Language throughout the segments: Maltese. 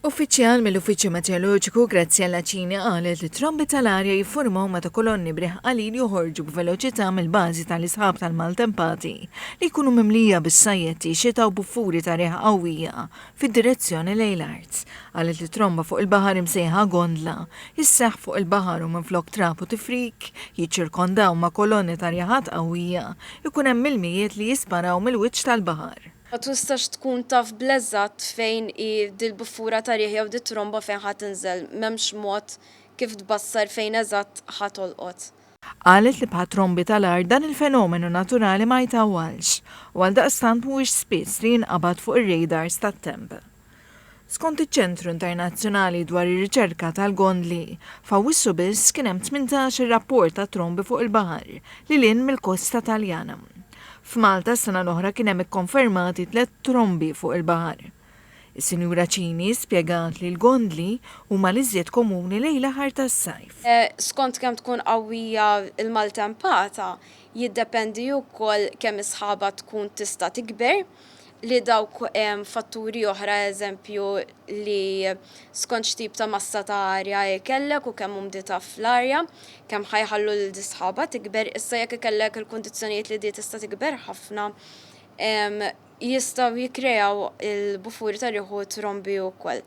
Uffiċjal mill-Uffiċċju Meteoroloġiku Graziella Cini qalet li trombi tal-arja jiffurmaw meta kolonni b'riħ qalil joħorġu b'veloċità mill-bażi tal-isħab tal-maltempati li jkunu mimlija bis-sajjetti, xita u buffuri ta' riħ qawwija fid-direzzjoni lejn l-art. Qalet li tromba fuq il-baħar imsejħa gondla isseħħ fuq il-baħar u minflok trab u tifrik jiċċirkondaw ma' kolonni ta' rjaħat qawwija jkun hemm ilmijiet li jisparaw mill-wiċċ tal-baħar. Ma tistax tkun taf bl-eżatt fejn hi dil-buffura ta' riħ jew dit-tromba fejn ħa tinżel. M'hemmx mod kif tbassar fejn eżatt ħa tolqot. Qalet li bħat-trombi tal-art dan il-fenomenu naturali ma jtawwalx u għaldaqstant mhuwiex spiss li jinqabad fuq ir-radars tat-temp. Skont iċ-Ċentru Internazzjonali dwar ir-Riċerka tal-Gondli, f'Awwissu biss kien hemm 18 il rapport ta' trombi fuq il-baħar lil hinn mill-kosta Taljana. F'Malta s-sena l-oħra kien hemm ikkonfermati tlett trombi fuq il-baħar. Is-Sinjura Cini spjegat li l-gondli huma l-iżjed komuni lejn l-aħħar tas-sajf. Skont kemm tkun qawwija l-maltempata, jiddependi wkoll kemm is-sħaba tkun tista' tikber li dawk fatturi oħra eżempju li skont x'tip ta' massa ta' arja ikellek u kemm umdità fl-arja, kemm ħa jħallu lil di sħaba tikber, issa jekk ikellek il-kundizzjonijiet li di tista' tikber ħafna, jistgħu jikkreaw il-bufuri ta' riħ u trombi wkoll.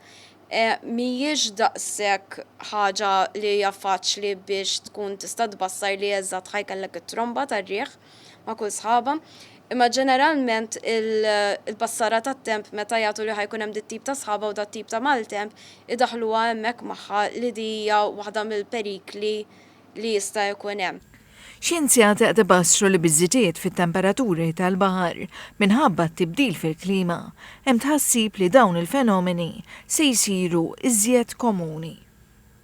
Mhijiex daqshekk ħaġa li hija faċli biex tkun tista' tbassar li eżatt ħa jkellek it-tromba tar-riħ ma' kull sħaba. Imma ġeneralment il-bassara tat-temp meta jagħtu li ħa jkun hemm dit-tip ta' sħaba u dat-tip ta' maltemp idaħħluha hemmhekk magħha li di hija waħda mill-perikli li jista' jkun hemm. Xjenzjati qed ibassru li biż-żidiet fit-temperaturi tal-baħar minħabba t-tibdil fil-klima, hemm tħassib li dawn il-fenomeni se jsiru iżjed komuni.